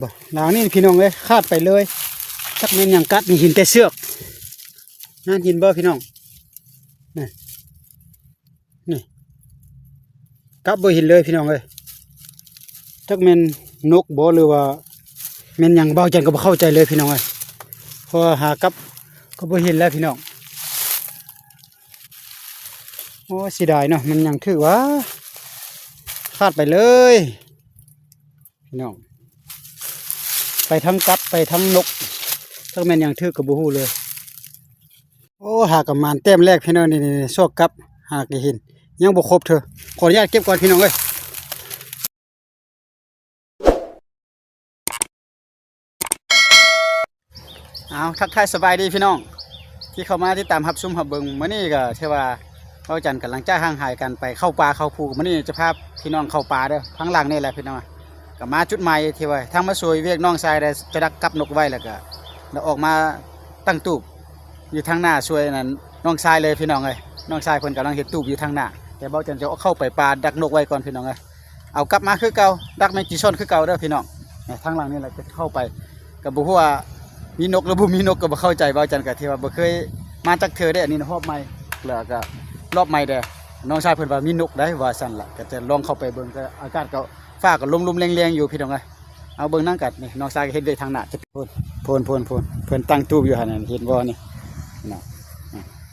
ບໍ່ ຫຼັງນີ້ພີ່ນ້ອງເອີຍ ຂາດໄປເລີຍ. ຈັກແມ່ນຫຍັງກັດນີ້ ເຫັນແຕ່ເຊືອກ. ນັ້ນ ເຫັນບໍ່ພີ່ນ້ອງ? ນີ້ ນີ້ ກັບບໍ່ເຫັນເລີຍພີ່ນ້ອງເອີຍ. ຈັກແມ່ນນົກບໍ່ ຫຼືວ່າແມ່ນຫຍັງ ບ່າວຈັນກໍບໍ່ເຂົ້າໃຈເລີຍພີ່ນ້ອງເອີຍ ເພາະວ່າຫາກັບກໍບໍ່ເຫັນແລ້ວພີ່ນ້ອງ. ໂອ້ ເສຍດາຍເນາະ ແມ່ນຫຍັງຖືກຫວາ ຂາດໄປເລີຍພີ່ນ້ອງ. ໄປທັງກັບ ໄປທັງນົກ ຈັກແມ່ນຫຍັງຖືກກໍບໍ່ຮູ້ເລີຍ. ໂອ້ ຫາກະໝານແຕ້ມແລກພີ່ນ້ອງ. ນີ້ໆໆ ຊອກກັບ ຫາກະເຫັນ ຍັງບໍ່ຄົບເທື່ອ. ຂໍອະນຸຍາດເກັບກ່ອນພີ່ນ້ອງເອີຍ. ເອົາ ທັກທາຍສະບາຍດີພີ່ນ້ອງ ທີ່ເຂົ້າມາຕິດຕາມຮັບຊົມຮັບເບິ່ງ. ມື້ນີ້ກໍຖືວ່າ ເວົ້າຈັນກັນ ຫຼັງຈາກຫ່າງຫາຍກັນໄປເຂົ້າປ່າເຂົ້າພູ ມື້ນີ້ຈະພາພີ່ນ້ອງເຂົ້າປ່າເດີ້. ທາງຫຼັງນີ້ແຫຼະພີ່ນ້ອງ ກໍມາຈຸດໝາຍທີ່ວ່າທາງມາຊ່ວຍວຽກນ້ອງຊາຍໄດ້ ຈະດັກກັບນົກໄວ້ ແລ້ວກໍໄດ້ອອກມາຕັ້ງຕູບຢູ່ທາງໜ້າ ຊ່ວຍນັ້ນນ້ອງຊາຍເລີຍພີ່ນ້ອງເອີຍ. ນ້ອງຊາຍເພິ່ນກຳລັງເຮັດຕູບຢູ່ທາງໜ້າ ແຕ່ເວົ້າຈັນຈະເຂົ້າໄປປ່າດັກນົກໄວ້ກ່ອນພີ່ນ້ອງເອີຍ. ເອົາກັບມາຄືເກົ່າ ດັກແມງຈີຊອນຄືເກົ່າເດີ້ພີ່ນ້ອງ. ທາງຫຼັງນີ້ແຫຼະຈະເຂົ້າໄປ ກໍບໍ່ຮູ້ວ່າມີນົກ ຫຼືບໍ່ມີນົກ ກໍບໍ່ເຂົ້າໃຈ. ເວົ້າຈັນກໍຖືວ່າບໍ່ເຄີຍມາຈັກເທື່ອເດ້ ອັນນີ້ຮອບໃໝ່ ແລ້ວກໍລອບໃໝ່ເດ້. ນ້ອງຊາຍເພິ່ນວ່າມີນົກໄດ໋ ວ່າຊັ້ນລະ ກໍຈະລອງເຂົ້າໄປເບິ່ງ. ກໍອາກາດກໍ ຟ້າກໍລົມໆແລງໆຢູ່ພີ່ນ້ອງເອີຍ. ເອົາເບິ່ງນຳກັນ ນີ້ ນ້ອງຊາຍກໍເຮັດວຽກທາງໜ້າ. ໂພນ ໂພນ ໂພນ ເພິ່ນຕັ້ງຕູບຢູ່ຫັ້ນ ເຫັນບໍ່ນີ້ນະ?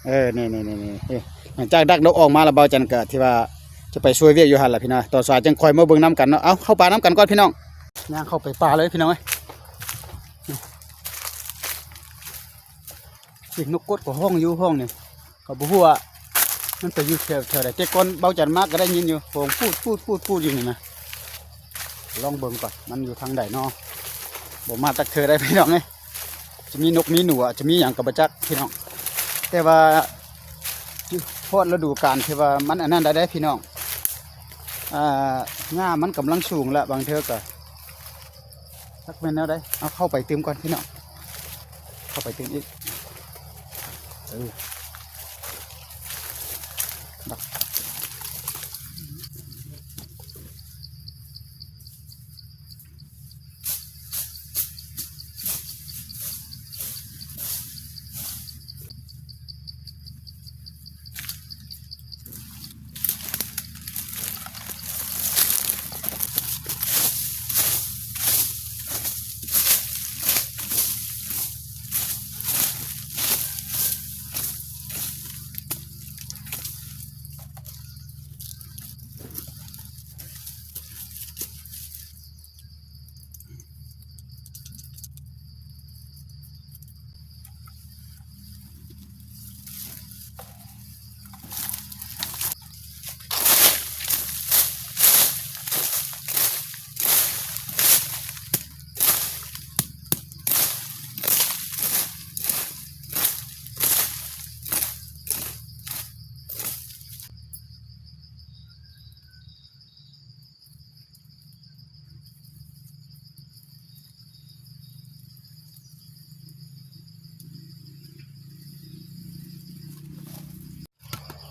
ເອີ ນີ້ໆໆໆ ເອີ ຫຼັງຈາກດັກນົກອອກມາແລ້ວ ເບົາຈັນກໍຖືວ່າຈະໄປຊ່ວຍວຽກຢູ່ຫັ້ນລະພີ່ນ້ອງ. ຕອນສາຍຈຶ່ງຄ່ອຍມາເບິ່ງນຳກັນເນາະ. ເອົາ ເຂົ້າປ່ານຳກັນກ່ອນພີ່ນ້ອງ. ຍ່າງເຂົ້າໄປປ່າເລີຍພີ່ນ້ອງເອີຍ. ສຽງນົກກົດກໍຮ້ອງຢູ່ຫ້ອງນີ້ ກໍບໍ່ຮູ້ວ່າມັນໄປຢູ່ແຖວ ແຖວໃດ. ແຕ່ກ່ອນເບົາຈັນມາກໍໄດ້ຍິນຢູ່ ຮ້ອງປູດໆໆຢູ່ນີ້ນະ. ລອງເບິ່ງກ່ອນ ມັນຢູ່ທາງໃດເນາະ? ບໍ່ມາຈັກເທື່ອໄດ໋ພີ່ນ້ອງເອີຍ. ຈະມີນົກມີໜູ ອາດຈະມີຫຍັງກໍບໍ່ຈັກພີ່ນ້ອງ. ແຕ່ວ່າຮອດລະດູການທີ່ວ່າມັນອັນນັ້ນໄດ້ເດ້ພີ່ນ້ອງ. ອ່າ ຫຍ້າມັນກຳລັງສູງລະ ບາງເທື່ອກໍ ຈັກແມ່ນແນວໃດ. ເອົາເຂົ້າໄປຕື່ມກ່ອນພີ່ນ້ອງ ເຂົ້າໄປຕື່ມອີກ. ເອີ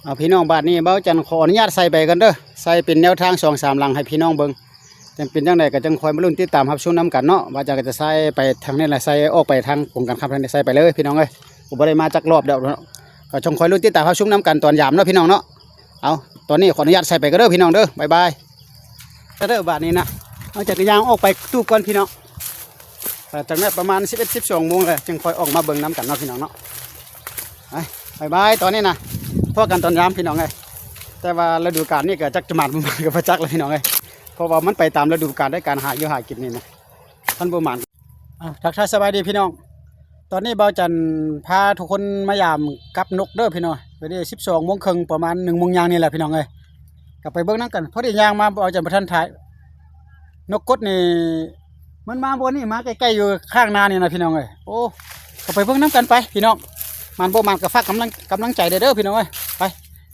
ເອົາ ພີ່ນ້ອງ ບາດນີ້ເບົາຈັນຂໍອະນຸຍາດໃສ່ໄປກ່ອນເດີ້ ໃສ່ເປັນແນວທາງສອງສາມຫຼັງໃຫ້ພີ່ນ້ອງເບິ່ງ. ຈັ່ງເປັນຈັ່ງໃດກໍຈັ່ງຄ່ອຍມາລຸ້ນຕິດຕາມຮັບຊົມນຳກັນເນາະ ວ່າຈັນກໍຈະໃສ່ໄປທາງໃດລະ ໃສ່ອອກໄປທາງກົງກັນຂ້າມທາງໃດ ໃສ່ໄປເລີຍພີ່ນ້ອງເອີຍ. ກໍບໍ່ໄດ້ມາຈັກລອບແລ້ວເນາະ ກໍຈົ່ງຄ່ອຍລຸ້ນຕິດຕາມຮັບຊົມນຳກັນຕອນຍາມເນາະພີ່ນ້ອງເນາະ. ເອົາ ຕອນນີ້ຂໍອະນຸຍາດໃສ່ໄປກ່ອນເດີ້ພີ່ນ້ອງເດີ້ ບາຍບາຍ. ເດີ້ ບາດນີ້ນະ ເອົາຈັກກະຢານອອກໄປຕູບກ່ອນພີ່ນ້ອງ. ເອີ ຈັກແມ່ນປະມານສິບເອັດ ສິບສອງໂມງແລ້ວ ຈຶ່ງຄ່ອຍອອກມາເບິ່ງນຳກັນເນາະພີ່ນ້ອງເນາະ. ໄປ ບາຍບາຍ ຕອນນີ້ນະ ພໍ້ກັນຕອນຍາມພີ່ນ້ອງເອີຍ. ແຕ່ວ່າລະດູການນີ້ກໍຈັກຈະໝານບໍ່ໝານກໍບໍ່ຈັກແລ້ວພີ່ນ້ອງເອີຍ ເພາະວ່າມັນໄປຕາມລະດູການໃນການຫາຢູ່ຫາກິນນີ້ນະ ຄັນບໍ່ໝານ. ອ່າ ທັກທາຍສະບາຍດີພີ່ນ້ອງ ຕອນນີ້ເບົາຈັນພາທຸກຄົນມາຢາມກັບນົກເດີ້ພີ່ນ້ອງ. ເດີສິບສອງໂມງເຄິ່ງ ປະມານໜຶ່ງໂມງຢ່າງນີ້ແຫຼະພີ່ນ້ອງເອີຍ. ກໍໄປເບິ່ງນຳກັນ ພໍດີຍ່າງມາເບົາຈັນບໍ່ທັນຖ່າຍ. ນົກກົດນີ້ມັນມາບ່ອນນີ້ ມາໃກ້ໆຢູ່ຂ້າງໜ້ານີ້ນະພີ່ນ້ອງເອີຍ. ໂອ້ ກໍໄປເບິ່ງນຳກັນໄປພີ່ນ້ອງ ໝານບໍ່ໝານກໍຝາກກຳລັງ ກຳລັງໃຈແດ່ເດີ້ພີ່ນ້ອງເອີຍ. ໄປ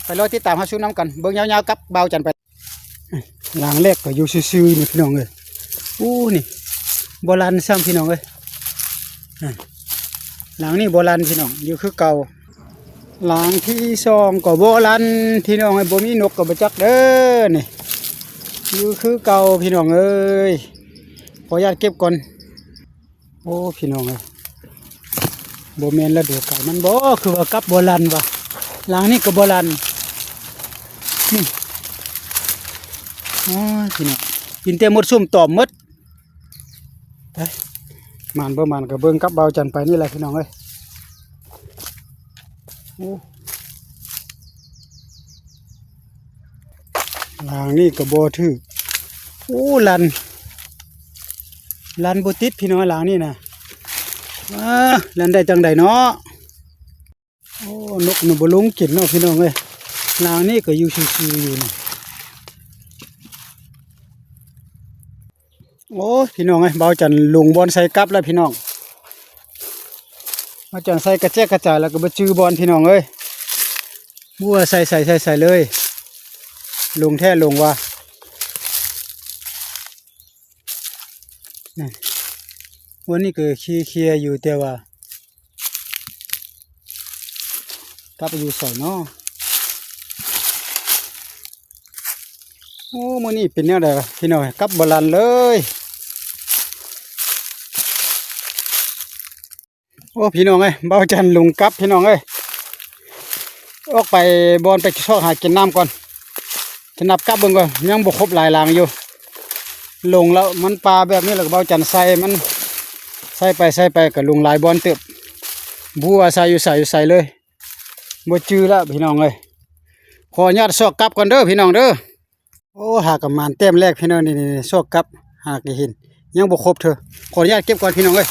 ໄປລໍຕິດຕາມຮັບຊົມນຳກັນ ເບິ່ງຍາວໆກັບເບົາຈັນໄປ. ຫຼັງແລກກໍຢູ່ຊື່ໆນີ້ພີ່ນ້ອງເອີຍ. ໂອ້ ນີ້ບໍ່ລັ່ນຊ້ຳພີ່ນ້ອງເອີຍ. ຫຼັງນີ້ບໍ່ລັ່ນພີ່ນ້ອງ ຢູ່ຄືເກົ່າ. ຫຼັງທີສອງກໍບໍ່ລັ່ນພີ່ນ້ອງເອີຍ ບໍ່ມີນົກກໍບໍ່ຈັກເດີ້ນີ້ ຢູ່ຄືເກົ່າພີ່ນ້ອງເອີຍ. ຂໍອະນຸຍາດເກັບກ່ອນ ໂອ້ ພີ່ນ້ອງເອີຍ ບໍ່ແມ່ນລະດູການມັນບໍ? ຄືວ່າກັບບໍ່ລັ່ນວະ. ຫຼັງນີ້ກໍບໍ່ລັ່ນ. ນີ້ ໂອ້ຍ ພີ່ນ້ອງ ກິນແຕ່ມົດຊຸມຕອມໝົດ. ໄປ ໝານບໍ່ໝານກໍເບິ່ງກັບບ່າວຈັນໄປນີ້ແຫຼະ ພີ່ນ້ອງເອີຍ. ໂອ້ ຫຼັງນີ້ກໍບໍ່ຖືກ. ໂອ້ ລັ່ນ ລັ່ນບໍ່ຕິດ ພີ່ນ້ອງ ຫຼັງນີ້ນະ. ເອີ ລັ່ນໄດ້ຈັ່ງໃດເນາະ? ໂອ້ ນົກນີ້ບໍ່ລົງກິນເນາະ ພີ່ນ້ອງເອີຍ. ຫຼັງນີ້ກໍຢູ່ຊື່ໆຢູ່ນີ້. ໂອ້ຍ ພີ່ນ້ອງເອີຍ ບ່າວຈັນລົງບ່ອນໃສ່ກັບແລ້ວ ພີ່ນ້ອງ. ບ່າວຈັນໃສ່ກະແຈກກະຈາຍແລ້ວກໍບໍ່ຈື່ບ່ອນ ພີ່ນ້ອງເອີຍ. ບໍ່ວ່າໃສ່ໃສໃສ່ໃສເລີຍ ລົງແທ້ລົງວ່າ. ນີ້ ວັນນີ້ກໍເຄຍໆຢູ່ ແຕ່ວ່າກັບຢູ່ໃສເນາະ? ໂອ້ ມື້ນີ້ເປັນແນວໃດວະ ພີ່ນ້ອງ? ກັບບໍ່ລັ່ນເລີຍ. ໂອ້ ພີ່ນ້ອງເອີຍ ບ່າວຈັນລົງກັບ ພີ່ນ້ອງເອີຍ. ອອກໄປບ່ອນໄປຊອກຫາກິນນ້ຳກ່ອນ ຈະນັບກັບເບິ່ງກ່ອນ ຍັງບໍ່ຄົບຫຼາຍຫຼັງຢູ່. ລົງແລ້ວມັນປ່າແບບນີ້ ແລ້ວກໍບ່າວຈັນໃສ່ມັນ ໃສ່ໄປໃສ່ໄປກໍລົງຫຼາຍບ່ອນເຕີບ. ບໍ່ຮູ້ວ່າໃສ່ຢູ່ໃສຢູ່ໃສເລີຍ ບໍ່ຈື່ແລ້ວ ພີ່ນ້ອງເອີຍ. ຂໍອະນຸຍາດຊອກກັບກ່ອນເດີ ພີ່ນ້ອງເດີ. ໂອ້ ຫາກະໝານແຕ້ມແລກ ພີ່ນ້ອງ. ນີ້ໆໆ ຊອກກັບ ຫາກະເຫັນ ຍັງບໍ່ຄົບເທື່ອ. ຂໍອະນຸຍາດເກັບກ່ອນ ພີ່ນ້ອງເອີຍ.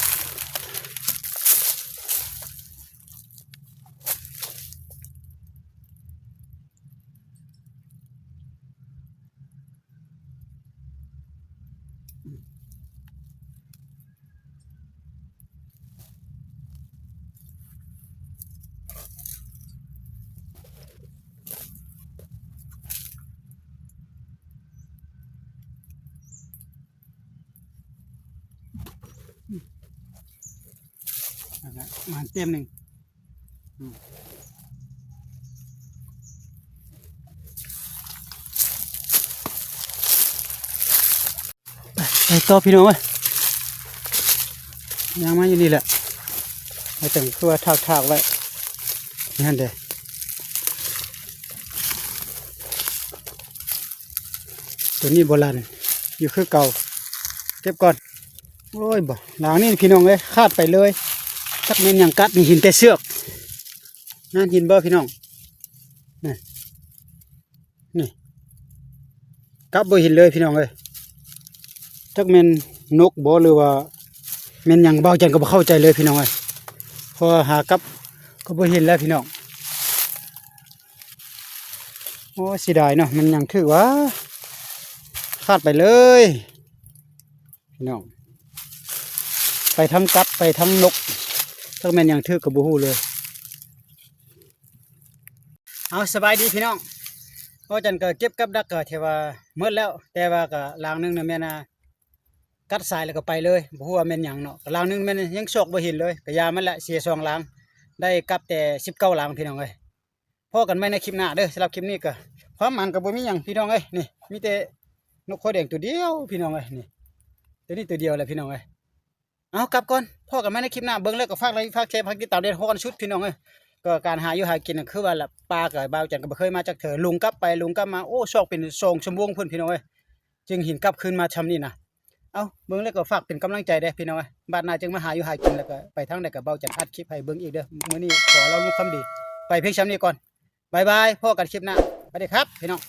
ນັ້ນແຫຼະ ມາແຕ້ມໜຶ່ງ. ອືມ ໄປຕໍ່ ພີ່ນ້ອງເອີຍ. ຍ່າງມາຢູ່ນີ້ແຫຼະ ມາຈັ່ງຄືວ່າຖາກໆໄວ້ ນີ້ຫັ້ນເດ້. ໂຕນີ້ບໍ່ລັ່ນ ຢູ່ຄືເກົ່າ ເກັບກ່ອນ. ໂອ້ຍ ບໍ່ ຫຼັງນີ້ ພີ່ນ້ອງເອີຍ ຂາດໄປເລີຍ. ຈັກແມ່ນຫຍັງກັດນີ້ ເຫັນແຕ່ເຊືອກ. ນັ້ນ ເຫັນບໍ່ ພີ່ນ້ອງ? ນີ້ ນີ້ ກັບບໍ່ເຫັນເລີຍ ພີ່ນ້ອງເອີຍ. ຈັກແມ່ນນົກບໍ ຫຼືວ່າແມ່ນຫຍັງ ບ່າວຈັນກໍບໍ່ເຂົ້າໃຈເລີຍ ພີ່ນ້ອງເອີຍ. ເພາະວ່າຫາກັບກໍບໍ່ເຫັນແລ້ວ ພີ່ນ້ອງ. ໂອ້ ເສຍດາຍເນາະ ແມ່ນຫຍັງຖືກຫວາ? ຂາດໄປເລີຍ ພີ່ນ້ອງ. ໄປທັງກັບ ໄປທັງນົກ ຈັກແມ່ນຫຍັງຖືກກໍບໍ່ຮູ້ເລີຍ. ເອົາ ສະບາຍດີ ພີ່ນ້ອງ. ບ່າວຈັນກໍເກັບກັບດັກກໍຖືວ່າໝົດແລ້ວ ແຕ່ວ່າກໍຫຼັງໜຶ່ງນະແມ່ນ ອາ ກັດສາຍແລ້ວກໍໄປເລີຍ ບໍ່ຮູ້ວ່າແມ່ນຫຍັງເນາະ. ກໍຫຼັງໜຶ່ງແມ່ນຍັງຊອກບໍ່ເຫັນເລີຍ ກໍຢ່າມັນແຫຼະ ເສຍສອງຫຼັງ ໄດ້ກັບແຕ່ສິບເກົ້າຫຼັງ ພີ່ນ້ອງເອີຍ. ພໍ້ກັນໃໝ່ໃນຄລິບໜ້າເດີ. ສຳລັບຄລິບນີ້ກໍ ຄວາມໝານກໍບໍ່ມີຫຍັງ ພີ່ນ້ອງເອີຍ. ນີ້ ມີແຕ່ນົກຂົວແດງຕົວດຽວ ພີ່ນ້ອງເອີຍ. ນີ້ ຕົວນີ້ຕົວດຽວແຫຼະ ພີ່ນ້ອງເອີຍ. ເອົາ ກັບກ່ອນ ພໍ້ກັນໃໝ່ໃນຄລິບໜ້າ. ເບິ່ງແລ້ວກໍຝາກໄລຄ໌ ຝາກແຊຣ ຝາກຕິດຕາມແດ່ ຂໍກັນສຸດ ພີ່ນ້ອງເອີຍ. ກໍການຫາຢູ່ຫາກິນ ຄືວ່າລະ ປ່າກໍບ່າວຈັນກໍບໍ່ເຄີຍມາຈັກເທື່ອ ຫຼົງກັບໄປຫຼົງກັບມາ ໂອ້ ຊອກເປັນສອງຊົ່ວໂມງພຸ້ນ ພີ່ນ້ອງເອີຍ ຈຶ່ງເຫັນກັບຄືນມາຊ່ຳນີ້ນະ. ເອົາ ເບິ່ງແລ້ວກໍຝາກເປັນກຳລັງໃຈແດ່ ພີ່ນ້ອງເອີຍ. ບາດໜ້າຈຶ່ງມາຫາຢູ່ຫາກິນ ແລ້ວກໍໄປທາງໃດກໍບ່າວຈັນອັດຄລິບໃຫ້ເບິ່ງອີກເດີ. ມື້ນີ້ຂໍລາລົງຄຳດີໄປພຽງຊ່ຳນີ້ກ່ອນ. ບາຍບາຍ ພໍ້ກັນຄລິບໜ້າ. ສະຫວັດດີຄັບ ພີ່ນ້ອງ.